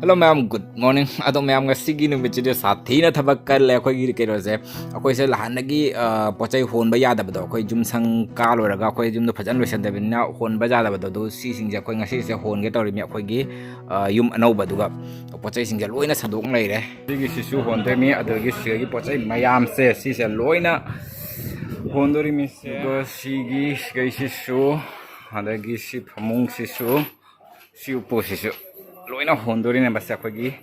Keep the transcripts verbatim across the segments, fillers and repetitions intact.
Hello ꯃꯌꯥꯝ, good morning. ꯑꯗꯣ ꯃꯌꯥꯝ, ꯉꯁꯤꯒꯤ ꯅꯨꯃꯤꯠꯁꯤꯗꯤ ꯁꯥꯊꯤꯅ ꯊꯕꯛ ꯀꯜꯂꯦ ꯑꯩꯈꯣꯏꯒꯤ ꯀꯩꯅꯣꯁꯦ꯫ ꯑꯩꯈꯣꯏꯁꯦ ꯅꯍꯥꯟꯗꯒꯤ ꯑ, ꯄꯣꯠ ꯆꯩ ꯍꯣꯟꯕ ꯌꯥꯗꯕꯗꯣ, ꯑꯩꯈꯣꯏ ꯌꯨꯝ ꯁꯪ ꯀꯥ ꯂꯣꯏꯔꯒ ꯑꯩꯈꯣꯏ ꯌꯨꯝꯗꯣ ꯐꯖꯅ ꯂꯣꯏꯁꯟꯗꯕꯅꯤꯅ ꯍꯣꯟꯕ ꯌꯥꯗꯕꯗꯣ, ꯑꯗꯨ ꯁꯤꯁꯤꯡꯁꯦ ꯑꯩꯈꯣꯏ ꯉꯁꯤꯁꯦ ꯍꯣꯟꯒꯦ ꯇꯧꯔꯤꯕꯅꯤ ꯑꯩꯈꯣꯏꯒꯤ ꯑ, ꯌꯨꯝ ꯑꯅꯧꯕꯗꯨꯒ꯫ ꯄꯣꯠ ꯆꯩꯁꯤꯡꯁꯦ ꯂꯣꯏꯅ ꯁꯟꯗꯣꯛ ꯂꯩꯔꯦ꯫ ꯁꯤꯒꯤꯁꯤꯁꯨ ꯍꯣꯟꯗꯣꯏꯅꯤ, ꯑꯗꯨꯗꯒꯤ ꯁꯤꯒꯤ ꯄꯣꯠ ꯆꯩ ꯃꯌꯥꯝꯁꯦ ꯁꯤꯁꯦ ꯂꯣꯏꯅ ꯍꯣꯟꯗꯣꯔꯤꯃꯤꯁꯦ꯫ ꯑꯗꯨꯒ ꯁꯤꯒꯤ ꯁꯤꯒꯩꯁꯤꯁꯨ, ꯑꯗꯒꯤ ꯁꯤ ꯐꯃꯨꯡꯁꯤꯁꯨ, ꯁꯤ ꯎꯄꯨꯁꯤꯁꯨ ꯂꯣꯏꯅ ꯍꯣꯟꯗꯣꯔꯤꯅꯦ ꯃꯁꯦ ꯑꯩꯈꯣꯏꯒꯤ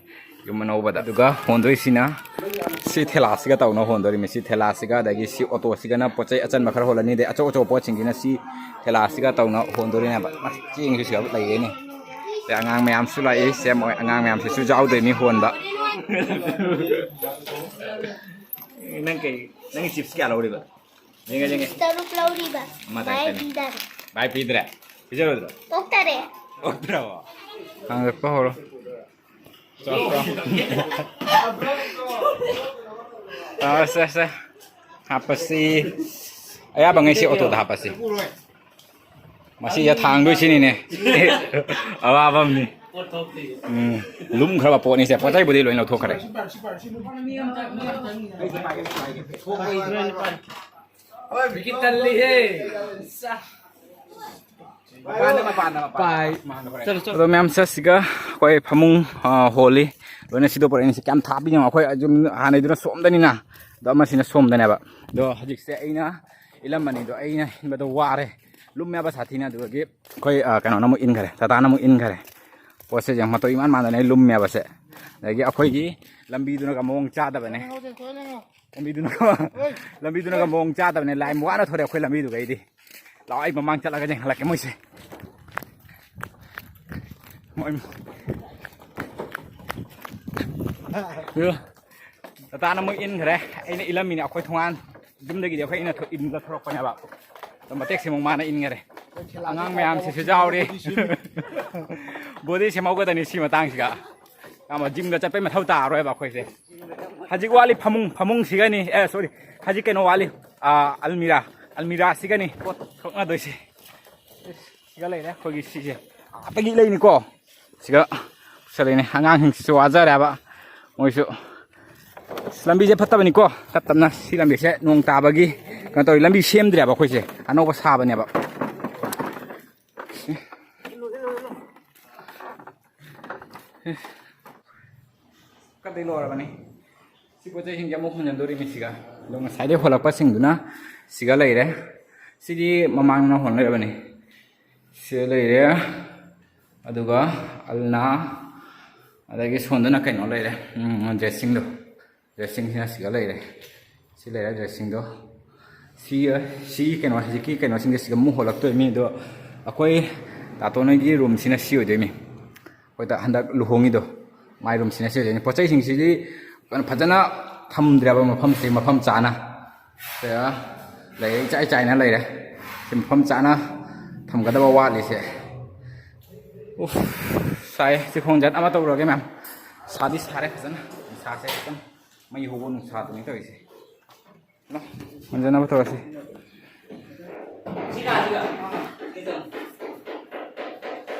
ꯌꯨꯝ ꯑꯅꯧꯕꯗ꯫ ꯑꯗꯨꯒ ꯍꯣꯟꯗꯣꯏꯁꯤꯅ ꯁꯤ ꯊꯦꯂꯥꯁꯤꯒ ꯇꯧꯅ ꯍꯣꯟꯗꯣꯔꯤꯃꯤ꯫ ꯁꯤ ꯊꯦꯂꯥꯁꯤꯒ, ꯑꯗꯒꯤ ꯁꯤ ꯑꯣꯇꯣꯁꯤꯒꯅ ꯄꯣꯠ ꯆꯩ ꯑꯆꯟꯕ ꯈꯔ ꯍꯣꯜꯂꯅꯤ, ꯑꯗꯩ ꯑꯆꯧ ꯑꯆꯧꯕ ꯄꯣꯠꯁꯤꯡꯁꯤꯅ ꯁꯤ ꯊꯦꯂꯥꯁꯤꯒ ꯇꯧꯅ ꯍꯣꯟꯗꯣꯔꯤꯅꯦꯕ꯫ ꯑꯁ, ꯆꯦꯡꯁꯨ ꯁꯤꯗ ꯂꯩꯔꯦꯅꯦ꯫ ꯑꯗꯩ ꯑꯉꯥꯡ ꯃꯌꯥꯝꯁꯨ ꯂꯥꯛꯏ꯫ ꯁꯦ, ꯃꯣꯏ ꯑꯉꯥꯡ ꯃꯌꯥꯝꯁꯤꯁꯨ ꯌꯥꯎꯗꯣꯏꯅꯤ ꯍꯣꯟꯕ꯫ ꯅꯪ ꯀꯩ, ꯅꯪ ꯆꯤꯞꯁ ꯀꯌꯥ ꯂꯧꯔꯤꯕ? ꯌꯦꯡꯒꯦ, ꯌꯦꯡꯒꯦ꯫ ꯇꯔꯨꯛ ꯂꯧꯔꯤꯕ꯫ ꯑꯃ ꯚꯥꯏ ꯇꯥꯏ ꯄꯤꯗꯔꯦ꯫ ꯚꯥꯏ ꯄꯤꯗ꯭ꯔꯦ? ꯄꯤꯖꯔꯣꯏꯗ꯭ꯔꯣ? ꯇꯣꯛꯇꯔꯦ꯫ ꯑꯣꯛꯇ꯭ꯔꯕꯣ? ꯍꯥꯡꯒꯠꯄ ꯍꯧꯔꯣ꯫ ꯆꯥꯎ, ꯆꯥꯎ꯫ ꯑꯥ, ꯁꯦ, ꯁꯦ꯫ ꯍꯥꯞꯄꯁꯤ꯫ ꯑꯌꯥꯕꯉꯩꯁꯤ ꯑꯣꯇꯣꯗ ꯍꯥꯞꯄꯁꯤ꯫ ꯃꯁꯤꯗ ꯊꯥꯡꯗꯣꯏꯁꯤꯅꯤꯅꯦ꯫ ꯑꯋꯥꯕ ꯑꯃꯅꯤ꯫ ꯎꯝ, ꯂꯨꯝꯈ꯭ꯔꯕ ꯄꯣꯠꯅꯤꯁꯦ꯫ ꯄꯣꯠ ꯆꯩꯕꯨꯗꯤ ꯂꯣꯏ ꯂꯧꯊꯣꯛꯈ꯭ꯔꯦ꯫ ꯇꯜꯂꯤꯍꯦ꯫ ꯄꯥꯏ꯫ ꯆꯠꯂꯣ, ꯆꯠꯂꯣ꯫ ꯑꯗꯣ ꯃꯌꯥꯝ ꯆꯠꯁꯤꯒ ꯑꯩꯈꯣꯏ ꯐꯃꯨꯡ, ꯑ, ꯍꯣꯜꯂꯤ꯫ ꯂꯣꯏꯅ ꯁꯤꯗꯣꯛꯄꯔꯦ꯫ ꯑꯩꯅ ꯁꯤ ꯀꯌꯥꯝ ꯊꯥꯕꯤꯅꯣ꯫ ꯑꯩꯈꯣꯏ ꯑꯗꯨꯝ ꯍꯥꯟꯅꯩꯗꯨꯅ ꯁꯣꯝꯗꯅꯤꯅ, ꯑꯗꯣ ꯑꯃꯁꯤꯅ ꯁꯣꯝꯗꯅꯦꯕ꯫ ꯑꯗꯣ ꯍꯧꯖꯤꯛꯁꯦ ꯑꯩꯅ ꯏꯜꯂꯝꯕꯅꯤꯗꯣ ꯑꯩꯅ ꯏꯟꯕꯗꯣ ꯋꯥꯔꯦ꯫ ꯂꯨꯝꯃꯦꯕ ꯁꯥꯊꯤꯅ꯫ ꯑꯗꯨꯗꯒꯤ ꯑꯩꯈꯣꯏ, ꯑ, ꯀꯩꯅꯣꯅ ꯑꯃꯨꯛ ꯏꯟꯈꯔꯦ, ꯇꯥꯇꯥꯅ ꯑꯃꯨꯛ ꯏꯟꯈꯔꯦ꯫ ꯄꯣꯠꯁꯦ ꯌꯥꯝ ꯃꯇꯧ ꯏꯃꯥꯟ ꯃꯥꯟꯗꯅ ꯑꯩ ꯂꯨꯝꯃꯦꯕꯁꯦ꯫ ꯑꯗꯒꯤ ꯑꯩꯈꯣꯏꯒꯤ ꯂꯝꯕꯤꯗꯨꯅꯒ ꯃꯑꯣꯡ ꯆꯥꯗꯕꯅꯦ꯫ ꯂꯝꯕꯤꯗꯨꯅꯒ, ꯂꯝꯕꯤꯗꯨꯅꯒ ꯃꯑꯣꯡ ꯆꯥꯗꯕꯅꯦ꯫ ꯂꯥꯏ ꯋꯥꯅ ꯊꯣꯔꯛꯑꯦ ꯑꯩꯈꯣꯏ ꯂꯝꯕꯤꯗꯨꯒꯩꯗꯤ꯫ ꯂꯥꯛꯑꯣ, ꯑꯩ ꯃꯃꯥꯡ ꯆꯠꯂꯒ ꯌꯦꯡꯍꯜꯂꯛꯀꯦ ꯃꯣꯏꯁꯦ꯫ ꯃꯣꯏ ꯇꯥꯇꯥꯅ ꯃꯣꯏ ꯏꯟꯈ꯭ꯔꯦ꯫ ꯑꯩꯅ ꯏꯜꯂꯝꯃꯤꯅꯦ ꯑꯩꯈꯣꯏ ꯊꯣꯡꯒꯥꯟ꯫ ꯌꯨꯝꯗꯒꯤꯗꯤ ꯑꯩꯈꯣꯏ ꯏꯟꯅ ꯊꯣꯛ-, ꯏꯟꯕ ꯊꯣꯔꯛꯄꯅꯦꯕ꯫ ꯑꯗꯣ ꯃꯇꯦꯛꯁꯤꯃꯨꯛ ꯃꯥꯅ ꯏꯟꯈꯔꯦ꯫ ꯑꯉꯥꯡ ꯃꯌꯥꯝꯁꯤꯁꯨ ꯌꯥꯎꯔꯤ꯫ ꯕꯣꯗꯤ ꯁꯦꯝꯍꯧꯒꯗꯕꯅꯤ ꯁꯤ ꯃꯇꯥꯡꯁꯤꯒ꯫ ꯌꯥꯝꯅ ꯖꯤꯝꯒ ꯆꯠꯄꯩ ꯃꯊꯧ ꯇꯥꯔꯔꯣꯏꯕ ꯑꯩꯈꯣꯏꯁꯦ꯫ ꯍꯧꯖꯤꯛ ꯋꯥꯠꯂꯤ ꯐꯃꯨꯡ, ꯐꯃꯨꯡꯁꯤꯒꯅꯤ, ꯑꯦ, ꯁꯣꯔꯤ, ꯍꯧꯖꯤꯛ ꯀꯩꯅꯣ ꯋꯥꯠꯂꯤ, ꯑꯥ, ꯑꯜꯃꯤꯔꯥ, ꯑꯜꯃꯤꯔꯥꯁꯤꯒꯅꯤ ꯄꯣꯠ ꯊꯣꯛꯅꯗꯣꯏꯁꯦ꯫ ꯁꯤꯒ ꯂꯩꯔꯦ ꯑꯩꯈꯣꯏꯒꯤ ꯁꯤꯁꯦ꯫ ꯑꯥꯗꯒꯤ ꯂꯩꯅꯤꯀꯣ꯫ ꯁꯤꯒ ꯆꯠꯂꯤꯅꯦ꯫ ꯑꯉꯥꯡꯁꯤꯡꯁꯤꯁꯨ ꯋꯥꯖꯔꯦꯕ ꯃꯣꯏꯁꯨ꯫ ꯑꯁ, ꯂꯝꯕꯤꯁꯦ ꯐꯠꯇꯕꯅꯤꯀꯣ꯫ ꯇꯞ ꯇꯞꯅ ꯁꯤ ꯂꯝꯕꯤꯁꯦ ꯅꯣꯡ ꯇꯥꯕꯒꯤ ꯀꯩꯅꯣ ꯇꯧꯔꯤ꯫ ꯂꯝꯕꯤ ꯁꯦꯝꯗ꯭ꯔꯦꯕ ꯑꯩꯈꯣꯏꯁꯦ, ꯑꯅꯧꯕ ꯁꯥꯕꯅꯦꯕ꯫ ꯀꯗꯩ ꯂꯣꯏꯔꯕꯅꯤ꯫ ꯁꯤ ꯄꯣꯠ ꯆꯩꯁꯤꯡꯁꯦ ꯑꯃꯨꯛ ꯍꯣꯟꯖꯟꯗꯣꯔꯤꯅꯤ ꯁꯤꯒ꯫ ꯑꯗꯣ ꯉꯁꯥꯏꯗꯩ ꯍꯣꯜꯂꯛꯄꯁꯤꯡꯗꯨꯅ ꯁꯤꯒ ꯂꯩꯔꯦ꯫ ꯁꯤꯗꯤ ꯃꯃꯥꯡꯅ ꯍꯣꯟ ꯂꯩꯔꯕꯅꯤ꯫ ꯁꯤꯗ ꯂꯩꯔꯦ꯫ ꯑꯗꯨꯒ ꯑꯜꯅꯥ, ꯑꯗꯒꯤ ꯁꯣꯝꯗꯅ ꯀꯩꯅꯣ ꯂꯩꯔꯦ, ꯎꯝ, dressingꯗꯣ꯫ Dressingꯁꯤꯅ ꯁꯤꯒ ꯂꯩꯔꯦ꯫ ꯁꯤ ꯂꯩꯔꯦ dressingꯗꯣ꯫ ꯁꯤ, ꯁꯤ ꯀꯩꯅꯣ, ꯍꯧꯖꯤꯛꯀꯤ ꯀꯩꯅꯣꯁꯤꯡꯁꯦ ꯁꯤꯒ ꯑꯃꯨꯛ ꯍꯣꯜꯂꯛꯇꯣꯏꯅꯤ꯫ ꯑꯗꯣ ꯑꯩꯈꯣꯏ ꯇꯥꯇꯣ ꯅꯣꯏꯒꯤ roomꯁꯤꯅ ꯁꯤ ꯑꯣꯏꯗꯣꯏꯅꯤ꯫ ꯑꯩꯈꯣꯏꯗ ꯍꯟꯗꯛ ꯂꯨꯍꯣꯡꯉꯤꯗꯣ, ꯃꯥꯏ roomꯁꯤꯅ ꯁꯤ ꯑꯣꯏꯗꯣꯏꯅꯤ꯫ ꯄꯣꯠ ꯆꯩꯁꯤꯡꯁꯤꯗꯤ ꯀꯩꯅꯣ, ꯐꯖꯅ ꯊꯝꯗ꯭ꯔꯦꯕ ꯃꯐꯝꯁꯤ, ꯃꯐꯝ ꯆꯥꯅ꯫ ꯁꯤꯗ ꯂꯩꯔꯦ, ꯏꯆꯥꯏ ꯆꯥꯏꯅ ꯂꯩꯔꯦ꯫ ꯁꯤ ꯃꯐꯝ ꯆꯥꯅ ꯊꯝꯒꯗꯕ ꯋꯥꯠꯂꯤꯁꯦ꯫ ꯎꯐ, ꯁꯥꯏ꯫ ꯁꯤ ꯈꯣꯡꯖꯠ ꯑꯃ ꯇꯧꯔꯒꯦ ꯃꯌꯥꯝ꯫ ꯁꯥꯗꯤ ꯁꯥꯔꯦ ꯐꯖꯅ꯫ ꯅꯨꯡꯁꯥꯁꯦ ꯈꯤꯇꯪ ꯃꯩ ꯍꯧꯕ ꯅꯨꯡꯁꯥꯗꯨꯅꯤ ꯇꯧꯔꯤꯁꯦ꯫ ꯍꯟꯖꯅꯕ ꯇꯧꯔꯁꯤ꯫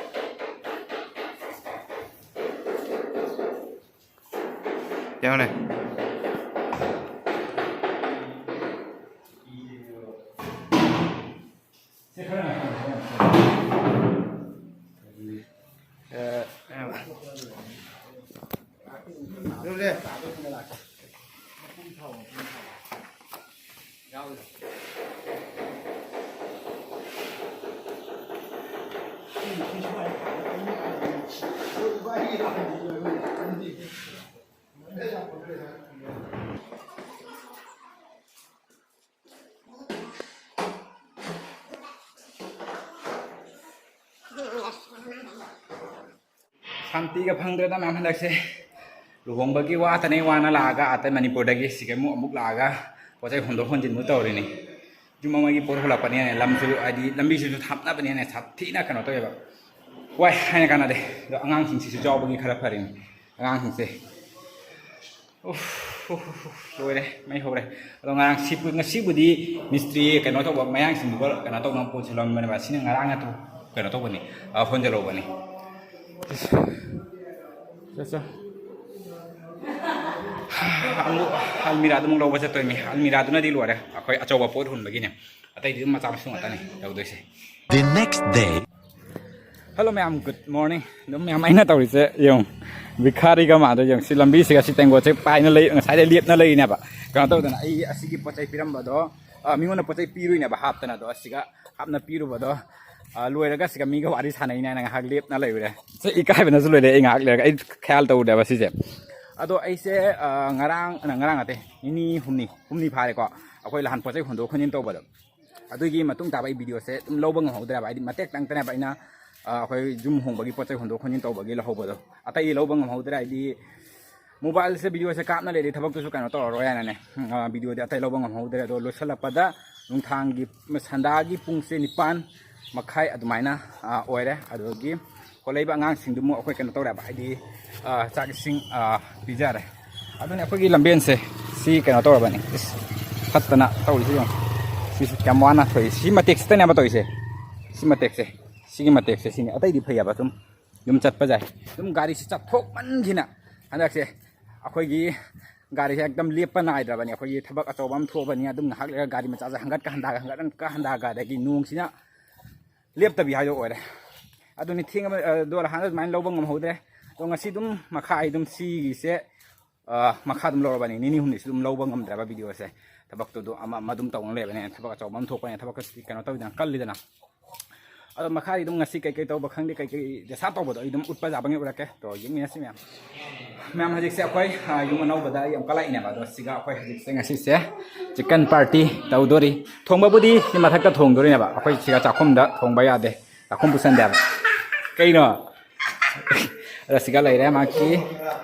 ꯌꯦꯡꯉꯨꯅꯦ꯫ ꯁꯥꯟꯇꯤꯒ ꯐꯪꯗ꯭ꯔꯦꯗ ꯃꯌꯥꯝ ꯍꯟꯗꯛꯁꯦ꯫ ꯂꯨꯍꯣꯡꯕꯒꯤ ꯋꯥꯇꯅꯦ ꯋꯥꯅ ꯂꯥꯛꯑꯒ ꯑꯇꯩ ꯃꯅꯤꯄꯨꯔꯗꯒꯤ ꯁꯤꯒ ꯑꯃꯨꯛ, ꯑꯃꯨꯛ ꯂꯥꯛꯑꯒ ꯄꯣꯠ ꯆꯩ ꯍꯣꯟꯗꯣꯛ ꯍꯣꯟꯖꯤꯟꯕꯨ ꯇꯧꯔꯤꯅꯤ꯫ ꯌꯨꯝ ꯑꯃꯒꯤ ꯄꯣꯠ ꯍꯣꯜꯂꯛꯄꯅꯤꯅ ꯂꯝꯁꯨ, ꯍꯥꯏꯗꯤ ꯂꯝꯕꯤꯁꯤꯁꯨ ꯊꯥꯞꯅꯕꯅꯤꯅ ꯁꯥꯊꯤꯅ ꯀꯩꯅꯣ ꯇꯧꯋꯦꯕ꯫ ꯋꯥꯏ ꯍꯥꯏꯅ ꯀꯥꯟꯅꯗꯦ꯫ ꯑꯗꯣ ꯑꯉꯥꯡꯁꯤꯡꯁꯤꯁꯨ ꯌꯥꯎꯕꯒꯤ ꯈꯔ ꯐꯔꯤꯅꯤ꯫ ꯑꯉꯥꯡꯁꯤꯡꯁꯦ ꯎꯐ, ꯎꯐ, ꯎꯐ, ꯎꯐ, ꯂꯣꯏꯔꯦ꯫ ꯃꯩ ꯍꯧꯔꯦ꯫ ꯑꯗꯣ ꯉꯔꯥꯡ ꯁꯤ-, ꯉꯁꯤꯕꯨꯗꯤ ꯃꯤꯁꯇ꯭ꯔꯤ ꯀꯩꯅꯣ ꯇꯧꯕ, ꯃꯌꯥꯡꯁꯤꯡꯗꯨꯒ ꯀꯩꯅꯣ ꯇꯧꯅꯕ ꯄꯣꯠ ꯁꯤꯜꯂꯝꯕꯅꯦꯕ꯫ ꯁꯤꯅ ꯉꯔꯥꯡ ꯅꯠꯇ꯭ꯔꯣ ꯀꯩꯅꯣ ꯇꯧꯕꯅꯤ, ꯑ, ꯍꯣꯟꯖꯜꯍꯧꯕꯅꯤ꯫ ꯆꯠꯆꯣ꯫ ꯑꯃꯨꯛ ꯑꯜꯃꯤꯔꯥꯗꯨ ꯑꯃꯨꯛ ꯂꯧꯕ ꯆꯠꯇꯣꯏꯅꯤ꯫ ꯑꯜꯃꯤꯔꯥꯗꯨꯅꯗꯤ ꯂꯣꯏꯔꯦ, ꯑꯩꯈꯣꯏ ꯑꯆꯧꯕ ꯄꯣꯠ ꯍꯨꯟꯕꯒꯤꯅꯦ꯫ ꯑꯇꯩꯗꯤ ꯑꯗꯨꯝ ꯃꯆꯥ ꯃꯁꯨ ꯉꯥꯛꯇꯅꯤ ꯇꯧꯗꯣꯏꯁꯦ꯫ The next day. ꯍꯜꯂꯣ ꯃꯌꯥꯝ, ꯒꯨꯗ ꯃꯣꯔꯅꯤꯡ꯫ ꯑꯗꯨꯝ ꯃꯌꯥꯝ, ꯑꯩꯅ ꯇꯧꯔꯤꯁꯦ ꯌꯦꯡꯉꯨ, ꯚꯤꯈꯥꯔꯤꯒ ꯃꯥꯗꯣ ꯌꯦꯡꯉꯨ꯫ ꯁꯤ ꯂꯝꯕꯤꯁꯤꯒ ꯁꯤ ꯇꯦꯡꯀꯣꯠꯁꯦ ꯄꯥꯏꯅ ꯂꯩ, ꯉꯁꯥꯏꯗꯩ ꯂꯦꯞꯅ ꯂꯩꯔꯤꯅꯦꯕ꯫ ꯀꯩꯅꯣ ꯇꯧꯗꯅ ꯑꯩ ꯑꯁꯤꯒꯤ ꯄꯣꯠ ꯆꯩ ꯄꯤꯔꯝꯕꯗꯣ, ꯑ, ꯃꯤꯉꯣꯟꯗ ꯄꯣꯠ ꯆꯩ ꯄꯤꯔꯨꯏꯅꯦꯕ, ꯍꯥꯞꯇꯅ꯫ ꯑꯗꯣ ꯑꯁꯤꯒ ꯍꯥꯞꯅ ꯄꯤꯔꯨꯕꯗꯣ, ꯑ, ꯂꯣꯏꯔꯒ ꯁꯤꯒ ꯃꯤꯒ ꯋꯥꯔꯤ ꯁꯥꯟꯅꯩꯅꯦꯅ ꯉꯥꯏꯍꯥꯛ ꯂꯦꯞꯅ ꯂꯩꯔꯨꯔꯦ꯫ ꯁꯤ ꯏꯀꯥꯏꯕꯅꯁꯨ ꯂꯣꯏꯔꯦ꯫ ꯑꯩ ꯉꯥꯏꯍꯥꯛ ꯂꯩꯔꯒ ꯑꯩ ꯈꯌꯥꯜ ꯇꯧꯔꯨꯔꯦꯕ ꯁꯤꯁꯦ꯫ ꯑꯗꯣ ꯑꯩꯁꯦ, ꯑ, ꯉꯔꯥꯡ, ꯉꯔꯥꯡ ꯅꯠꯇꯦ, ꯅꯤꯅꯤ ꯍꯨꯝꯅꯤ, ꯍꯨꯝꯅꯤ ꯐꯥꯔꯦꯀꯣ, ꯑꯩꯈꯣꯏ ꯂꯍꯥꯟ ꯄꯣꯠ ꯆꯩ ꯍꯣꯟꯗꯣꯛ ꯍꯣꯟꯖꯤꯟ ꯇꯧꯕꯗꯣ꯫ ꯑꯗꯨꯒꯤ ꯃꯇꯨꯡ ꯇꯥꯕ ꯑꯩ ꯚꯤꯗꯤꯑꯣꯁꯦ ꯑꯗꯨꯝ ꯂꯧꯕ ꯉꯝꯍꯧꯗ꯭ꯔꯦꯕ, ꯍꯥꯏꯗꯤ ꯃꯇꯦꯛ ꯇꯪꯇꯅꯦꯕ ꯑꯩꯅ, ꯑ, ꯑꯩꯈꯣꯏ ꯌꯨꯝ ꯍꯣꯡꯕꯒꯤ ꯄꯣꯠ ꯆꯩ ꯍꯣꯟꯗꯣꯛ ꯍꯣꯟꯖꯤꯟ ꯇꯧꯕꯒꯤ ꯂꯧꯍꯧꯕꯗꯣ꯫ ꯑꯇꯩ ꯂꯧꯕ ꯉꯝꯍꯧꯗ꯭ꯔꯦ, ꯍꯥꯏꯗꯤ ꯃꯣꯕꯥꯏꯜꯁꯦ, ꯚꯤꯗꯤꯑꯣꯁꯦ ꯀꯥꯞꯅ ꯂꯩꯔꯗꯤ ꯊꯕꯛꯇꯨꯁꯨ ꯀꯩꯅꯣ ꯇꯧꯔꯔꯣꯏ ꯍꯥꯏꯅꯅꯦ, ꯎꯝ, ꯑ, ꯚꯤꯗꯤꯑꯣꯗꯤ ꯑꯇꯩ ꯂꯧꯕ ꯉꯝꯍꯧꯗ꯭ꯔꯦ꯫ ꯑꯗꯣ ꯂꯣꯏꯁꯤꯜꯂꯛꯄꯗ ꯅꯨꯡꯗꯥꯡꯒꯤ, ꯁꯟꯗꯥꯒꯤ ꯄꯨꯡꯁꯦ ꯅꯤꯄꯥꯟ ꯃꯈꯥꯏ ꯑꯗꯨꯃꯥꯏꯅ, ꯑ, ꯑꯣꯏꯔꯦ꯫ ꯑꯗꯨꯗꯒꯤ ꯍꯣꯜꯂꯛꯏꯕ ꯑꯉꯥꯡꯁꯤꯡꯗꯨ ꯑꯃꯨꯛ ꯑꯩꯈꯣꯏ ꯀꯩꯅꯣ ꯇꯧꯔꯦꯕ, ꯍꯥꯏꯗꯤ, ꯑ, ꯆꯥꯛ ꯏꯁꯤꯡ, ꯑ, ꯄꯤꯖꯔꯦ꯫ ꯑꯗꯨꯅ ꯑꯩꯈꯣꯏꯒꯤ ꯂꯝꯕꯦꯟꯁꯦ ꯁꯤ ꯀꯩꯅꯣ ꯇꯧꯔꯕꯅꯤ꯫ ꯏꯁ, ꯐꯠꯇꯅ ꯇꯧꯔꯤꯁꯤ ꯌꯦꯡꯉꯨ꯫ ꯁꯤꯁꯨ ꯀꯌꯥꯝ ꯋꯥꯅ ꯊꯣꯛꯏ꯫ ꯁꯤ ꯃꯇꯦꯛꯁꯤꯗꯅꯦꯕ ꯇꯧꯔꯤꯁꯦ꯫ ꯁꯤ ꯃꯇꯦꯛꯁꯦ, ꯁꯤꯒꯤ ꯃꯇꯦꯛꯁꯦ ꯁꯤꯅꯤ꯫ ꯑꯇꯩꯗꯤ ꯐꯩꯌꯦꯕ, ꯑꯗꯨꯝ ꯌꯨꯝ ꯆꯠꯄ ꯌꯥꯏ꯫ ꯑꯗꯨꯝ ꯒꯥꯔꯤꯁꯤ ꯆꯠꯊꯣꯛꯃꯟꯈꯤꯅ ꯍꯟꯗꯛꯁꯦ ꯑꯩꯈꯣꯏꯒꯤ ꯒꯥꯔꯤꯁꯦ ꯑꯦꯛꯗꯝ ꯂꯦꯞꯄ ꯅꯥꯏꯗ꯭ꯔꯕꯅꯤ꯫ ꯑꯩꯈꯣꯏꯒꯤ ꯊꯕꯛ ꯑꯆꯧꯕ ꯑꯃ ꯊꯣꯛꯑꯕꯅꯤ꯫ ꯑꯗꯨꯝ ꯉꯥꯏꯍꯥꯛ ꯂꯩꯔꯒ ꯒꯥꯔꯤ ꯃꯆꯥꯁꯦ ꯍꯪꯒꯠꯀ ꯍꯟꯗꯥꯒ, ꯍꯪꯒꯠꯀ ꯍꯟꯗꯥꯒ, ꯑꯗꯒꯤ ꯅꯣꯡꯁꯤꯅ ꯂꯦꯞꯇꯕꯤ ꯍꯥꯏꯗꯣ ꯑꯣꯏꯔꯦ꯫ ꯑꯗꯨꯅꯤ ꯊꯦꯡꯉꯕ, ꯑ, ꯑꯗꯣ ꯅꯍꯥꯟ ꯑꯗꯨꯃꯥꯏꯅ ꯂꯧꯕ ꯉꯝꯍꯧꯗ꯭ꯔꯦ꯫ ꯑꯗꯣ ꯉꯁꯤ ꯑꯗꯨꯝ ꯃꯈꯥ ꯑꯩ ꯑꯗꯨꯝ ꯁꯤꯒꯤꯁꯦ, ꯑ, ꯃꯈꯥ ꯑꯗꯨꯝ ꯂꯧꯔꯕꯅꯤ꯫ ꯅꯤꯅꯤ ꯍꯨꯝꯅꯤꯁꯨ ꯑꯗꯨꯝ ꯂꯧꯕ ꯉꯝꯗ꯭ꯔꯕ ꯚꯤꯗꯤꯑꯣꯁꯦ꯫ ꯊꯕꯛꯇꯨ ꯑꯗꯨꯝ ꯑꯃ ꯑꯃ ꯑꯗꯨꯝ ꯇꯧꯅ ꯂꯩꯕꯅꯤꯅ, ꯊꯕꯛ ꯑꯆꯧꯕ ꯑꯃ ꯊꯣꯛꯄꯅꯤꯅ ꯊꯕꯛꯀ ꯀꯩꯅꯣ ꯇꯧꯗꯅ ꯀꯜꯂꯤꯗꯅ꯫ ꯑꯗꯣ ꯃꯈꯥꯗꯤ ꯑꯗꯨꯝ ꯉꯁꯤ ꯀꯩꯀꯩ ꯇꯧꯕ ꯈꯪꯗꯦ, ꯀꯩꯀꯩ ꯗꯁꯥ ꯇꯧꯕꯗꯣ ꯑꯩ ꯑꯗꯨꯝ ꯎꯠꯄ ꯌꯥꯕꯉꯩ ꯎꯠꯂꯛꯀꯦ꯫ ꯇꯣ, ꯌꯦꯡꯃꯤꯟꯅꯁꯤ ꯃꯌꯥꯝ꯫ ꯃꯌꯥꯝ, ꯍꯧꯖꯤꯛꯁꯦ ꯑꯩꯈꯣꯏ, ꯑ, ꯌꯨꯝ ꯑꯅꯧꯕꯗ ꯑꯩ ꯑꯃꯨꯛꯀ ꯂꯥꯛꯏꯅꯦꯕ꯫ ꯑꯗꯣ ꯁꯤꯒ ꯑꯩꯈꯣꯏ ꯍꯧꯖꯤꯛꯁꯦ, ꯉꯁꯤꯁꯦ ꯆꯤꯛꯀꯟ ꯄꯥꯔꯇꯤ ꯇꯧꯗꯣꯔꯤ꯫ ꯊꯣꯡꯕꯕꯨꯗꯤ ꯁꯤ ꯃꯊꯛꯇ ꯊꯣꯡꯗꯣꯔꯤꯅꯦꯕ, ꯑꯩꯈꯣꯏ ꯁꯤꯒ ꯆꯥꯛꯈꯨꯝꯗ ꯊꯣꯡꯕ ꯌꯥꯗꯦ, ꯆꯥꯛꯈꯨꯝ ꯄꯨꯁꯟꯗꯦꯕ꯫ ꯀꯩꯅꯣ? ꯑꯗ ꯁꯤꯒ ꯂꯩꯔꯦ ꯃꯥꯒꯤ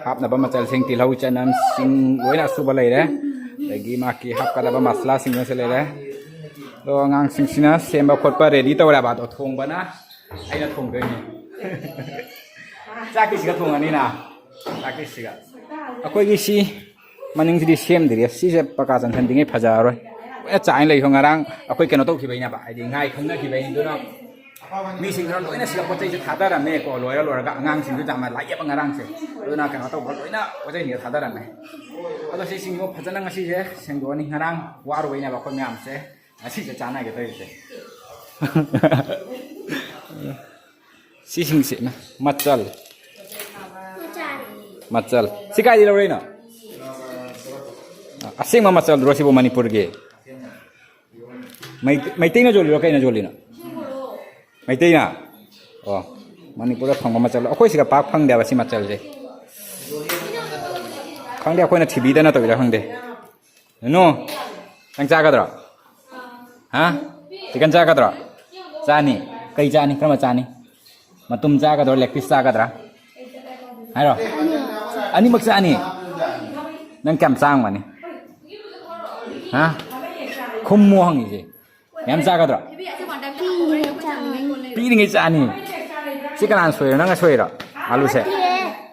ꯍꯥꯞꯅꯕ ꯃꯆꯜꯁꯤꯡ, ꯇꯤꯜꯍꯧ, ꯆꯅꯝ, ꯁꯤꯡ, ꯂꯣꯏꯅ ꯑꯁꯨꯕ ꯂꯩꯔꯦ꯫ ꯑꯗꯒꯤ ꯃꯥꯒꯤ ꯍꯥꯞꯀꯗꯕ ꯃꯁꯂꯥꯁꯤꯡ ꯑꯁꯤ ꯂꯩꯔꯦ꯫ ꯑꯗꯣ ꯑꯉꯥꯡꯁꯤꯡꯁꯤꯅ ꯁꯦꯝꯕ ꯈꯣꯠꯄ ꯔꯦꯗꯤ ꯇꯧꯔꯦꯕ꯫ ꯑꯗꯣ ꯊꯣꯡꯕꯅ ꯑꯩꯅ ꯊꯣꯡꯗꯣꯏꯅꯦ꯫ ꯆꯥꯛꯀꯤꯁꯤꯒ ꯊꯣꯡꯉꯅꯤꯅ꯫ ꯆꯥꯛꯀꯤꯁꯤꯒ꯫ ꯑꯩꯈꯣꯏꯒꯤ ꯁꯤ ꯃꯅꯤꯡꯁꯤꯗꯤ ꯁꯦꯝꯗ꯭ꯔꯤ꯫ ꯁꯤꯁꯦ ꯄꯀꯥ ꯆꯟꯁꯟꯗ꯭ꯔꯤꯉꯩ ꯐꯖꯔꯔꯣꯏ꯫ ꯂꯣꯏꯅ ꯆꯥꯏꯅ ꯂꯩꯈ꯭ꯔꯣ꯫ ꯉꯔꯥꯡ ꯑꯩꯈꯣꯏ ꯀꯩꯅꯣ ꯇꯧꯈꯤꯕꯩꯅꯦꯕ, ꯍꯥꯏꯗꯤ ꯉꯥꯏ ꯈꯪꯅꯈꯤꯕꯩꯅꯤ꯫ ꯑꯗꯨꯅ ꯃꯤꯁꯤꯡꯗꯨꯅ ꯂꯣꯏꯅ ꯁꯤꯗ ꯄꯣꯠ ꯆꯩꯁꯦ ꯊꯥꯗꯔꯝꯃꯦ ꯀꯣ꯫ ꯂꯣꯏꯔ ꯂꯣꯏꯔꯒ ꯑꯉꯥꯡꯁꯤꯡꯁꯨ ꯌꯥꯝꯅ ꯂꯥꯏꯌꯦꯞꯄ ꯉꯔꯥꯡꯁꯦ꯫ ꯑꯗꯨꯅ ꯀꯩꯅꯣ ꯇꯧꯕ ꯂꯣꯏꯅ ꯄꯣꯠ ꯆꯩꯁꯤꯡꯁꯦ ꯊꯥꯗꯔꯝꯃꯦ꯫ ꯑꯗꯣ ꯁꯤꯁꯤꯡꯗꯣ ꯐꯖꯅ ꯉꯁꯤꯁꯦ ꯁꯦꯡꯗꯣꯛꯑꯅꯤ꯫ ꯉꯔꯥꯡ ꯋꯥꯔꯨꯕꯩꯅꯦꯕ ꯑꯩꯈꯣꯏ ꯃꯌꯥꯝꯁꯦ ꯉꯁꯤꯁꯦ ꯆꯥꯟꯅꯒꯦ ꯇꯧꯔꯤꯁꯦ꯫ ꯁꯤꯁꯤꯡꯁꯤꯅ ꯃꯆꯜ꯫ ꯃꯆꯜ꯫ ꯁꯤ ꯀꯥꯏꯗꯩ ꯂꯧꯔꯛꯏꯅꯣ? ꯑꯁꯦꯡꯕ ꯃꯆꯜꯗꯨꯔꯣ ꯁꯤꯕꯨ ꯃꯅꯤꯄꯨꯔꯒꯤ? ꯃꯩ-, ꯃꯩꯇꯩꯅ ꯌꯣꯜꯂꯤꯔꯣ ꯀꯩꯅ ꯌꯣꯜꯂꯤꯅꯣ? ꯃꯩꯇꯩꯅ? ꯑꯣ, ꯃꯅꯤꯄꯨꯔꯗ ꯐꯪꯕ ꯃꯆꯜ꯫ ꯑꯩꯈꯣꯏ ꯁꯤꯗ ꯄꯥꯛ ꯐꯪꯗꯦꯕ ꯁꯤ ꯃꯆꯜꯁꯦ꯫ ꯈꯪꯗꯦ, ꯑꯩꯈꯣꯏꯅ ꯊꯤꯕꯤꯗꯅ ꯇꯧꯔꯤꯔꯥ ꯈꯪꯗꯦ꯫ ꯅꯨꯅꯨ, ꯅꯪ ꯆꯥꯒꯗ꯭ꯔꯣ? ꯍꯥ? ꯆꯤꯛꯀꯟ ꯆꯥꯒꯗ꯭ꯔꯣ? ꯆꯥꯅꯤ꯫ ꯀꯩ ꯆꯥꯅꯤ? ꯀꯔꯝꯕ ꯆꯥꯅꯤ? ꯃꯇꯨꯝ ꯆꯥꯒꯗ꯭ꯔꯣ? Leg piece ꯆꯥꯒꯗ꯭ꯔꯥ? ꯍꯥꯏꯔꯣ꯫ ꯑꯅꯤꯃꯛ ꯆꯥꯅꯤ꯫ ꯅꯪ ꯀꯌꯥꯝ ꯆꯥ ꯉꯝꯒꯅꯤ? ꯍꯥ? ꯈꯨꯝꯃꯣ ꯍꯪꯉꯤꯁꯦ꯫ ꯃꯌꯥꯝ ꯆꯥꯒꯗ꯭ꯔꯣ? ꯄꯤꯔꯤꯉꯩ ꯆꯥꯅꯤ꯫ ꯁꯤ ꯀꯅꯥꯅ ꯁꯣꯏꯔꯣ? ꯅꯪꯅ ꯁꯣꯏꯔꯣ? ꯑꯥꯂꯨꯁꯦ?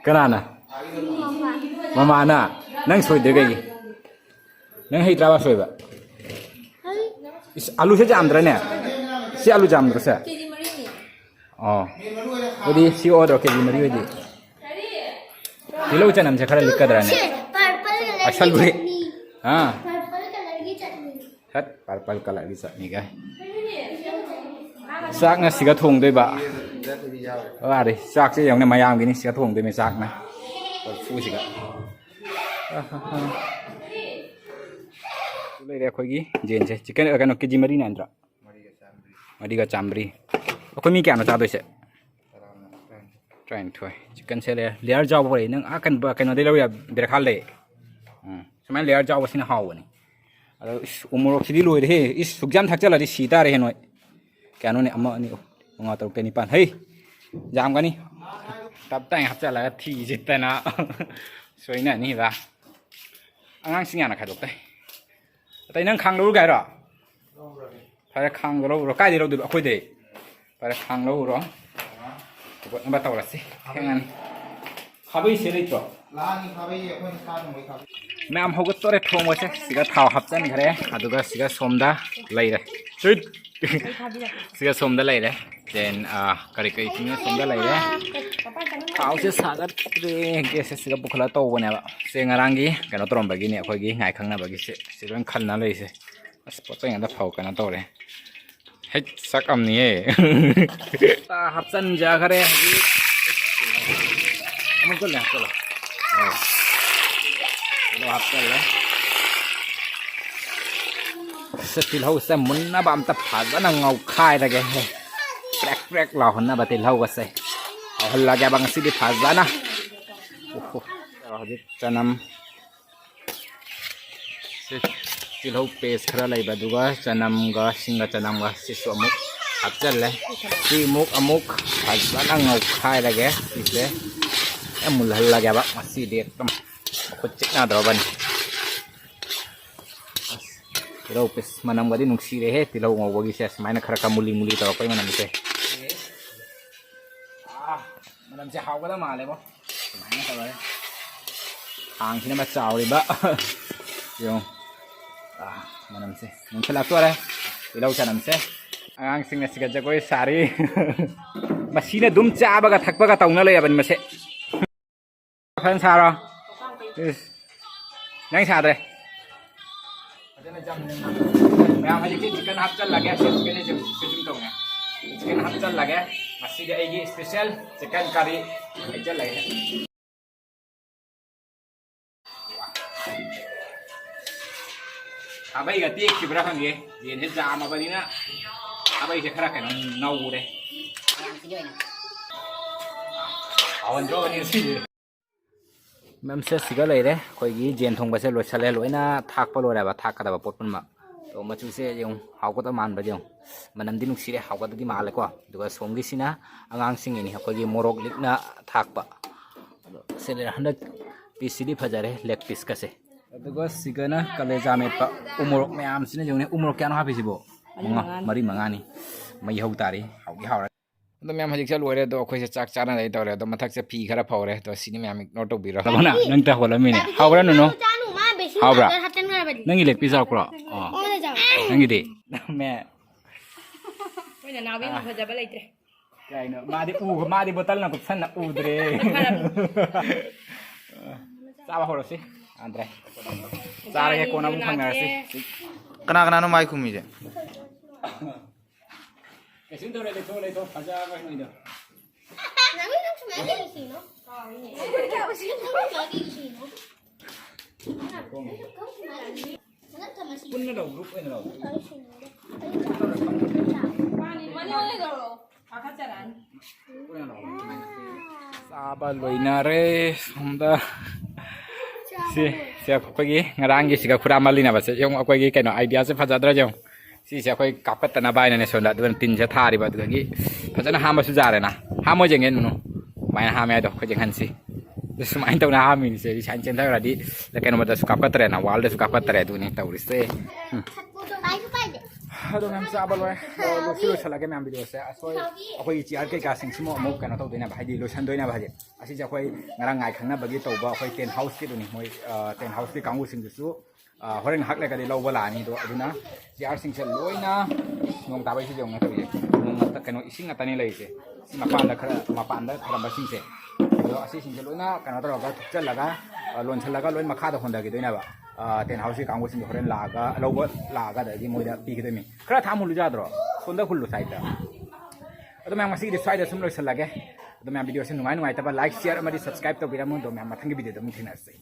ꯀꯅꯥꯅ? ꯃꯃꯥꯅ? ꯅꯪ ꯁꯣꯏꯗꯣꯏ ꯀꯩꯒꯤ? ꯅꯪ ꯍꯩꯇ꯭ꯔꯥꯕ ꯁꯣꯏꯕ? ꯏꯁ, ꯑꯥꯂꯨꯁꯦ ꯌꯥꯝꯗ꯭ꯔꯅꯦ? ꯁꯤ ꯑꯥꯂꯨ ꯌꯥꯝꯗ꯭ꯔꯣ ꯁꯦ? ꯑꯣ꯫ ꯑꯗꯨꯗꯤ ꯁꯤ ꯑꯣꯗ꯭ꯔꯣ ꯀꯦ ꯖꯤ ꯃꯔꯤ ꯑꯣꯏꯗꯤ? ꯇꯤꯜꯍꯧ ꯆꯅꯝꯁꯦ ꯈꯔ ꯂꯤꯛꯀꯗ꯭ꯔꯅꯦ? ꯁꯤ purple colour ꯒꯤ ꯑꯁꯜꯕꯨꯗꯤ꯫ ꯆꯠꯅꯤ꯫ ꯑꯥ꯫ Purple colour ꯒꯤ ꯆꯠꯅꯤ꯫ ꯍꯠ, purple colour ꯒꯤ ꯆꯠꯅꯤꯒ꯫ ꯆꯥꯛꯅ ꯁꯤꯒ ꯊꯣꯡꯗꯣꯏꯕ꯫ ꯋꯥꯔꯦ꯫ ꯆꯥꯛꯁꯦ ꯌꯦꯡꯉꯨꯅꯦ, ꯃꯌꯥꯝꯒꯤꯅꯤ ꯁꯤꯒ ꯊꯣꯡꯗꯣꯏꯅꯦ ꯆꯥꯛꯅ꯫ ꯀꯣꯔꯐꯨꯁꯤꯒ꯫ ꯂꯩꯔꯦ ꯑꯩꯈꯣꯏꯒꯤ ꯌꯦꯟꯁꯦ꯫ ꯆꯤꯛꯀꯟ, ꯀꯩꯅꯣ, ꯀꯦ ꯖꯤ ꯃꯔꯤꯅ ꯅꯠꯇ꯭ꯔꯣ? ꯃꯔꯤꯒ ꯆꯥꯝꯃꯔꯤ꯫ ꯑꯩꯈꯣꯏ ꯃꯤ ꯀꯌꯥꯅꯣ ꯆꯥꯗꯣꯏꯁꯦ? ꯇꯔꯥꯃꯉꯥ꯫ ꯇꯔꯥꯅꯤꯊꯣꯏ꯫ ꯆꯤꯛꯀꯟꯁꯦ ꯂꯦꯌꯔ, ꯂꯦꯌꯔ ꯆꯥꯎꯕ ꯄꯨꯔꯛꯏ꯫ ꯅꯪ ꯑꯥ ꯀꯟ-, ꯀꯩꯅꯣꯗꯩ ꯂꯧꯔꯤꯔꯥ? ꯕꯦꯔꯈꯥꯜꯗꯩ? ꯎꯝ꯫ ꯁꯨꯃꯥꯏꯅ ꯂꯦꯌꯔ ꯆꯥꯎꯕꯁꯤꯅ ꯍꯥꯎꯕꯅꯤ꯫ ꯑꯗꯣ ꯏꯁ, ꯎ ꯃꯣꯔꯣꯛꯁꯤꯗꯤ ꯂꯣꯏꯔꯦꯍꯦ꯫ ꯏꯁ, ꯁꯨꯛ ꯌꯥꯝ ꯊꯥꯛꯆꯜꯂꯗꯤ ꯁꯤ ꯇꯥꯔꯦꯍꯦ ꯅꯣꯏ꯫ ꯀꯌꯥꯅꯣꯅꯦ? ꯑꯃ, ꯑꯅꯤ, ꯑꯍꯨꯝ, ꯃꯉꯥ, ꯇꯔꯨꯛ, ꯇꯔꯦꯠ, ꯅꯤꯄꯥꯟ꯫ ꯍꯩ! ꯌꯥꯝꯒꯅꯤ꯫ ꯇꯞ ꯇꯥꯏꯅ ꯍꯥꯞꯆꯜꯂꯒ ꯊꯤꯁꯤꯠꯇꯅ꯫ ꯁꯣꯏꯅꯅꯤꯕ꯫ ꯑꯉꯥꯡꯁꯤꯡ ꯌꯥꯝꯅ ꯈꯥꯏꯗꯣꯛꯇꯦ꯫ ꯑꯇꯩ ꯅꯪ ꯈꯥꯡ ꯂꯧꯔꯨꯒꯦ ꯍꯥꯏꯔꯣ? ꯐꯔꯦ, ꯈꯥꯡꯗꯣ ꯂꯧꯔꯨꯔꯣ꯫ ꯀꯥꯏꯗꯩ ꯂꯧꯗꯣꯏꯕ? ꯑꯩꯈꯣꯏꯗꯩ꯫ ꯐꯔꯦ, ꯈꯥꯡ ꯂꯧꯔꯨꯔꯣ꯫ ꯍꯧꯒꯠꯅꯕ ꯇꯧꯔꯁꯤ꯫ ꯊꯦꯡꯉꯅꯤ꯫ ꯈꯥꯕꯩꯁꯦ ꯂꯩꯇ꯭ꯔꯣ? ꯂꯥꯛꯑꯅꯤ ꯈꯥꯕꯩ, ꯑꯩꯈꯣꯏꯅ ꯁꯥ ꯊꯣꯡꯕꯩ ꯈꯥꯕꯩ꯫ ꯃꯌꯥꯝ ꯍꯧꯒꯠꯇꯣꯔꯦ ꯊꯣꯡꯕꯁꯦ꯫ ꯁꯤꯒ ꯊꯥꯎ ꯍꯥꯞꯆꯟꯈ꯭ꯔꯦ꯫ ꯑꯗꯨꯒ ꯁꯤꯒ ꯁꯣꯝꯗ ꯂꯩꯔꯦ꯫ ꯇꯨꯏꯠ꯫ ꯁꯤꯒ ꯁꯣꯝꯗ ꯂꯩꯔꯦ꯫ Then, ꯑꯥ, ꯀꯔꯤ ꯀꯔꯤ ꯁꯤꯅ ꯁꯣꯝꯗ ꯂꯩꯔꯦ꯫ ꯊꯥꯎꯁꯦ ꯁꯥꯒꯠꯇ꯭ꯔꯦ꯫ Gas ꯁꯤꯒ ꯄꯨꯈꯠꯂ ꯇꯧꯕꯅꯦꯕ꯫ ꯁꯦ ꯉꯔꯥꯡꯒꯤ ꯀꯩꯅꯣ ꯇꯧꯔꯝꯕꯒꯤꯅꯦ, ꯑꯩꯈꯣꯏꯒꯤ ꯉꯥꯏ ꯈꯪꯅꯕꯒꯤ ꯁꯦ, ꯁꯤ ꯂꯣꯏ ꯈꯜꯂ ꯂꯩꯔꯤꯁꯦ꯫ ꯑꯁ, ꯄꯣꯠ ꯆꯩ ꯉꯥꯛꯇ ꯐꯧ ꯀꯩꯅꯣ ꯇꯧꯔꯦ꯫ ꯍꯦꯛ ꯆꯥꯛ ꯑꯝꯅꯤꯌꯦ꯫ ꯍꯥꯞꯆꯟꯖꯈ꯭ꯔꯦ ꯍꯧꯖꯤꯛ꯫ ꯑꯃꯨꯛ ꯆꯠꯂꯦ, ꯍꯥꯞꯆꯜꯂꯣ꯫ ꯑꯧ꯫ ꯑꯗꯣ ꯍꯥꯞꯆꯜꯂꯦ꯫ ꯁꯤ ꯇꯤꯜꯍꯧꯁꯦ ꯃꯨꯟꯅꯕ ꯑꯝꯇ ꯐꯖꯅ ꯉꯧꯈꯥꯏꯔꯒꯦ꯫ ꯄ꯭ꯔꯦꯛ ꯄ꯭ꯔꯦꯛ ꯂꯥꯎꯍꯟꯅꯕ ꯇꯤꯜꯍꯧꯒꯁꯦ ꯉꯧꯍꯜꯂꯒꯦꯕ ꯉꯁꯤꯗꯤ ꯐꯖꯅ꯫ ꯑꯣꯍꯣ꯫ ꯍꯧꯖꯤꯛ ꯆꯅꯝ, ꯁꯤ ꯇꯤꯜꯍꯧ paste ꯈꯔ ꯂꯩꯕ, ꯑꯗꯨꯒ ꯆꯅꯝꯒ, ꯁꯤꯡꯒ ꯆꯅꯝꯒ ꯁꯤꯁꯨ ꯑꯃꯨꯛ ꯍꯥꯞꯆꯜꯂꯦ꯫ ꯁꯤ ꯑꯃꯨꯛ, ꯑꯃꯨꯛ ꯐꯖꯅ ꯉꯧꯈꯥꯏꯔꯒꯦ꯫ ꯁꯤꯁꯦ ꯌꯥꯝ ꯃꯨꯜꯍꯜꯂꯒꯦꯕ꯫ ꯉꯁꯤꯗꯤ ꯑꯗꯨꯝ ꯃꯈꯨꯠ ꯆꯤꯛꯅꯗ꯭ꯔꯕꯅꯤ꯫ ꯑꯁ, ꯇꯤꯜꯍꯧ paste ꯃꯅꯝꯒꯗꯤ ꯅꯨꯡꯁꯤꯔꯦꯍꯦ, ꯇꯤꯜꯍꯧ ꯉꯧꯕꯒꯤꯁꯦ ꯁꯨꯃꯥꯏꯅ ꯈꯔ ꯈꯔ ꯃꯨꯂꯤ ꯃꯨꯂꯤ ꯇꯧꯔꯛꯄꯩ ꯃꯅꯝꯁꯦ꯫ ꯑꯥ, ꯃꯅꯝꯁꯦ ꯍꯥꯎꯒꯗꯕ ꯃꯥꯜꯂꯦꯕꯣ꯫ ꯁꯨꯃꯥꯏꯅ ꯇꯧꯔꯦ꯫ ꯈꯥꯡꯁꯤꯅ ꯑꯃ ꯆꯥꯎꯔꯤꯕ꯫ ꯌꯦꯡꯉꯨ꯫ ꯑꯥ, ꯃꯅꯝꯁꯦ ꯃꯨꯟꯁꯤꯜꯂꯛꯇꯣꯔꯦ꯫ ꯇꯤꯜꯍꯧ ꯆꯅꯝꯁꯦ꯫ ꯑꯉꯥꯡꯁꯤꯡꯅ ꯁꯤꯗ ꯖꯒꯣꯏ ꯁꯥꯔꯤ꯫ ꯃꯁꯤꯅ ꯑꯗꯨꯝ ꯆꯥꯕꯒ ꯊꯛꯄꯒ ꯇꯧꯅ ꯂꯩꯔꯕꯅꯤ ꯃꯁꯦ꯫ ꯐꯖꯅ ꯁꯥꯔꯣ꯫ ꯏꯁ꯫ ꯅꯪ ꯁꯥꯗ꯭ꯔꯦ꯫ ꯃꯌꯥꯝ ꯍꯧꯖꯤꯛꯇꯤ chicken ꯍꯥꯞꯆꯜꯂꯒꯦ꯫ Chicken ꯁꯦ ꯁꯤꯖꯤꯟ ꯇꯧꯅꯦ꯫ Chicken ꯍꯥꯞꯆꯜꯂꯒꯦ꯫ ꯉꯁꯤꯗꯤ ꯑꯩꯒꯤ special chicken curry ꯍꯩꯖꯜꯂꯒꯦ꯫ ꯈꯥꯕꯩꯒ ꯇꯦꯛꯈꯤꯕ꯭ꯔꯥ ꯈꯪꯗꯦ꯫ ꯌꯦꯟꯁꯦ ꯌꯥꯝꯃꯕꯅꯤꯅ ꯈꯥꯕꯩꯁꯦ ꯈꯔ ꯀꯩꯅꯣ ꯅꯧꯔꯦ꯫ ꯍꯥꯎꯍꯟꯗ꯭ꯔꯣꯕꯅꯤ ꯉꯁꯤꯗꯤ꯫ ꯃꯦꯝꯁꯦ ꯁꯤꯒ ꯂꯩꯔꯦ꯫ ꯑꯩꯈꯣꯏꯒꯤ ꯌꯦꯟ ꯊꯣꯡꯕꯁꯦ ꯂꯣꯏꯁꯜꯂꯦ꯫ ꯂꯣꯏꯅ ꯊꯥꯛꯄ ꯂꯣꯏꯔꯦꯕ, ꯊꯥꯛꯀꯗꯕ ꯄꯣꯠ ꯄꯨꯝꯅꯃꯛ꯫ ꯑꯗꯣ ꯃꯆꯨꯁꯦ ꯌꯦꯡꯉꯨ, ꯍꯥꯎꯒꯗꯕ ꯃꯥꯟꯕ꯭ꯔꯥ ꯌꯦꯡꯉꯨ꯫ ꯃꯅꯝꯗꯤ ꯅꯨꯡꯁꯤꯔꯦ, ꯍꯥꯎꯒꯗꯕꯗꯤ ꯃꯥꯜꯂꯦꯀꯣ꯫ ꯑꯗꯨꯒ ꯁꯣꯝꯒꯤꯁꯤꯅ ꯑꯉꯥꯡꯁꯤꯡꯒꯤꯅꯤ, ꯑꯩꯈꯣꯏꯒꯤ ꯃꯣꯔꯣꯛ ꯂꯤꯛꯅ ꯊꯥꯛꯄ꯫ ꯑꯗꯣ ꯁꯤ ꯂꯩꯔꯦ꯫ ꯍꯟꯗꯛ piece ꯁꯤꯗꯤ ꯐꯖꯔꯦ, leg piece ꯀꯁꯦ꯫ ꯑꯗꯨꯒ ꯁꯤꯒꯅ ꯀꯂꯦꯖꯥ ꯃꯦꯠꯄ꯫ ꯎ ꯃꯣꯔꯣꯛ ꯃꯌꯥꯝꯁꯤꯅ ꯌꯦꯡꯉꯨꯅꯦ, ꯎ ꯃꯣꯔꯣꯛ ꯀꯌꯥꯅꯣ ꯍꯥꯞꯄꯤꯁꯤꯕꯣ? ꯃꯔꯤ ꯃꯉꯥ꯫ ꯃꯉꯥ, ꯃꯔꯤ ꯃꯉꯥꯅꯤ꯫ ꯃꯩ ꯍꯧ ꯇꯥꯔꯤ, ꯍꯥꯎꯗꯤ ꯍꯥꯎꯔꯦ꯫ ꯑꯗꯣ ꯃꯌꯥꯝ ꯍꯧꯖꯤꯛ ꯆꯠꯂꯣꯏꯔꯦ, ꯑꯗꯣ ꯑꯩꯈꯣꯏꯁꯦ ꯆꯥꯛ ꯆꯥꯅꯗꯩ ꯇꯧꯔꯦ꯫ ꯑꯗꯣ ꯃꯊꯛꯁꯦ ꯐꯤ ꯈꯔ ꯐꯧꯔꯦ꯫ ꯑꯗꯣ ꯁꯤꯅꯤ ꯃꯌꯥꯝ ignore ꯇꯧꯕꯤꯔꯣ꯫ ꯅꯪ ꯇ ꯍꯧꯒꯠꯂꯝꯃꯤꯅꯦ꯫ ꯍꯥꯎꯕ꯭ꯔꯥ ꯅꯨꯅꯨ? ꯍꯥꯎꯕ꯭ꯔꯥ? ꯅꯪꯒꯤ leg piece ꯆꯥꯎꯕ꯭ꯔꯣ? ꯑꯣ꯫ ꯅꯪꯒꯤꯗꯤ? ꯅꯝꯃꯦ꯫ ꯑꯩꯈꯣꯏ ꯅꯅꯥꯎꯒꯤ ꯐꯖꯕ ꯂꯩꯇ꯭ꯔꯦ꯫ ꯀꯩꯅꯣ? ꯃꯥꯗꯤ ꯎ-, ꯃꯥꯗꯤ ꯕꯣꯇꯜꯅ ꯀꯨꯞꯁꯟꯅ ꯎꯗ꯭ꯔꯦ꯫ ꯆꯥꯕ ꯍꯧꯔꯁꯤ꯫ ꯑꯗ꯭ꯔꯦ꯫ ꯆꯥꯔꯒꯦ, ꯀꯣꯟꯅ ꯑꯃꯨꯛ ꯐꯪꯅꯔꯁꯤ꯫ ꯀꯅꯥ ꯀꯅꯥꯅꯣ ꯃꯥꯏ ꯈꯨꯝꯃꯤꯁꯦ? ꯀꯩꯁꯨꯝ ꯇꯧꯔꯦ, ꯂꯩꯊꯣꯛ, ꯂꯩꯊꯣꯛ꯫ ꯐꯖꯕ ꯅꯣꯏꯗꯣ꯫ ꯅꯪ ꯁꯨꯃꯥꯏꯅ ꯌꯦꯡꯉꯤꯁꯤꯅꯣ? ꯅꯪ ꯁꯨꯃꯥꯏꯅ ꯌꯦꯡꯉꯤꯁꯤꯅꯣ? ꯄꯨꯟꯅ ꯂꯧ, group ꯑꯣꯏꯅ ꯂꯧ꯫ ꯆꯥꯕ ꯂꯣꯏꯅꯔꯦ ꯁꯣꯝꯗ꯫ ꯁꯤ, ꯁꯤ ꯑꯩꯈꯣꯏꯒꯤ ꯉꯔꯥꯡꯒꯤ ꯁꯤꯒ ꯈꯨꯔꯥ ꯃꯜꯂꯤꯅꯕꯁꯦ ꯌꯦꯡꯉꯨ, ꯑꯩꯈꯣꯏꯒꯤ ꯀꯩꯅꯣ, idea ꯁꯦ ꯐꯖꯗ꯭ꯔꯥ ꯌꯦꯡꯉꯨ꯫ ꯁꯤꯁꯦ ꯑꯩꯈꯣꯏ ꯀꯥꯞꯀꯠꯇꯅꯕ ꯍꯥꯏꯅꯅꯦ ꯁꯣꯝꯗ ꯑꯗꯨꯅ ꯇꯤꯟꯁꯦ ꯊꯥꯔꯤꯕ꯫ ꯑꯗꯨꯗꯒꯤ ꯐꯖꯅ ꯍꯥꯝꯕꯁꯨ ꯌꯥꯔꯦꯅ꯫ ꯍꯥꯝꯃꯣꯏ ꯌꯦꯡꯒꯦ ꯅꯨꯅꯨ꯫ ꯀꯃꯥꯏꯅ ꯍꯥꯝꯃꯦ ꯍꯥꯏꯗꯣ ꯑꯩꯈꯣꯏ ꯌꯦꯡꯍꯟꯁꯤ꯫ ꯑꯗꯨ ꯁꯨꯃꯥꯏꯅ ꯇꯧꯅ ꯍꯥꯝꯃꯤꯅꯤꯁꯦ꯫ ꯁꯨꯃꯥꯏꯅ ꯆꯦꯟꯊꯈ꯭ꯔꯗꯤ ꯀꯩꯅꯣꯗꯁꯨ ꯀꯥꯞꯀꯠꯇ꯭ꯔꯦꯅ, wall ꯗꯁꯨ ꯀꯥꯞꯀꯠꯇ꯭ꯔꯦ꯫ ꯑꯗꯨꯅꯤ ꯇꯧꯔꯤꯁꯦ꯫ ꯎꯝ꯫ ꯑꯗꯣ ꯃꯌꯥꯝ ꯆꯥꯕ ꯂꯣꯏꯔꯦ꯫ ꯑꯗꯣ ꯂꯣꯏꯁꯤ ꯂꯣꯏꯁꯤꯜꯂꯒꯦ ꯃꯌꯥꯝ video ꯁꯦ꯫ ꯑꯁꯣꯏ ꯑꯩꯈꯣꯏꯒꯤ chair ꯀꯩꯀꯥꯁꯤꯡꯁꯤꯃꯨꯛ ꯑꯃꯨꯛ ꯀꯩꯅꯣ ꯇꯧꯗꯣꯏꯅꯦꯕ, ꯍꯥꯏꯗꯤ ꯂꯣꯏꯁꯟꯗꯣꯏꯅꯦꯕ꯫ ꯍꯥꯏꯗꯤ ꯑꯁꯤꯁꯦ ꯑꯩꯈꯣꯏ ꯉꯔꯥꯡ ꯉꯥꯏ ꯈꯪꯅꯕꯒꯤ ꯇꯧꯕ ꯑꯩꯈꯣꯏ tent house ꯀꯤꯗꯨꯅꯤ꯫ ꯃꯣꯏ, ꯑ, tent house ꯀꯤ ꯀꯥꯡꯕꯨꯁꯤꯡꯗꯨꯁꯨ ꯑ, ꯍꯣꯔꯦꯟ ꯉꯥꯏꯍꯥꯛ ꯂꯩꯔꯒꯗꯤ ꯂꯧꯕ ꯂꯥꯛꯑꯅꯤ꯫ ꯑꯗꯣ ꯑꯗꯨꯅ chair ꯁꯤꯡꯁꯦ ꯂꯣꯏꯅ ꯅꯣꯡ ꯇꯥꯕꯩꯁꯤꯗꯤ ꯌꯦꯡꯉꯨꯅꯦ ꯇꯧꯔꯤꯁꯦ꯫ ꯅꯣꯡ ꯉꯥꯛꯇ, ꯀꯩꯅꯣ, ꯏꯁꯤꯡ ꯉꯥꯛꯇꯅꯤ ꯂꯩꯔꯤꯁꯦ꯫ ꯁꯤ ꯃꯄꯥꯟꯗ ꯈꯔ, ꯃꯄꯥꯟꯗ ꯊꯝꯕꯁꯤꯡꯁꯦ꯫ ꯑꯗꯣ ꯑꯁꯤꯁꯤꯡꯁꯦ ꯂꯣꯏꯅ ꯀꯩꯅꯣ ꯇꯧꯔꯒ ꯊꯨꯞꯆꯜꯂꯒ, ꯑ, ꯂꯣꯟꯁꯤꯜꯂꯒ ꯂꯣꯏ ꯃꯈꯥꯗ ꯍꯣꯟꯊꯈꯤꯗꯣꯏꯅꯦꯕ꯫ ꯑ, tent house ꯀꯤ ꯀꯥꯡꯕꯨꯁꯤꯡꯗꯣ ꯍꯣꯔꯦꯟ ꯂꯥꯛꯑꯒ, ꯂꯧꯕ ꯂꯥꯛꯑꯒ ꯑꯗꯒꯤ ꯃꯣꯏꯗ ꯄꯤꯈꯤꯗꯣꯏꯅꯤ꯫ ꯈꯔ ꯊꯥꯡ ꯍꯨꯜꯂꯨ ꯌꯥꯗ꯭ꯔꯣ? ꯁꯣꯝꯗ ꯍꯨꯜꯂꯨ side ꯇ꯫ ꯑꯗꯣ ꯃꯌꯥꯝ ꯉꯁꯤꯒꯤꯗꯤ ꯁ꯭ꯋꯥꯏꯗ ꯁꯨꯝ ꯂꯣꯏꯁꯤꯜꯂꯒꯦ꯫ ꯑꯗꯣ ꯃꯌꯥꯝ video ꯁꯦ ꯅꯨꯡꯉꯥꯏ ꯅꯨꯡꯉꯥꯏꯇꯕ like, share ꯑꯃꯗꯤ subscribe ꯇꯧꯕꯤꯔꯝꯃꯣ꯫ ꯑꯗꯣ ꯃꯌꯥꯝ ꯃꯊꯪꯒꯤ video ꯗ ꯑꯃꯨꯛ ꯊꯦꯡꯅꯔꯁꯤ꯫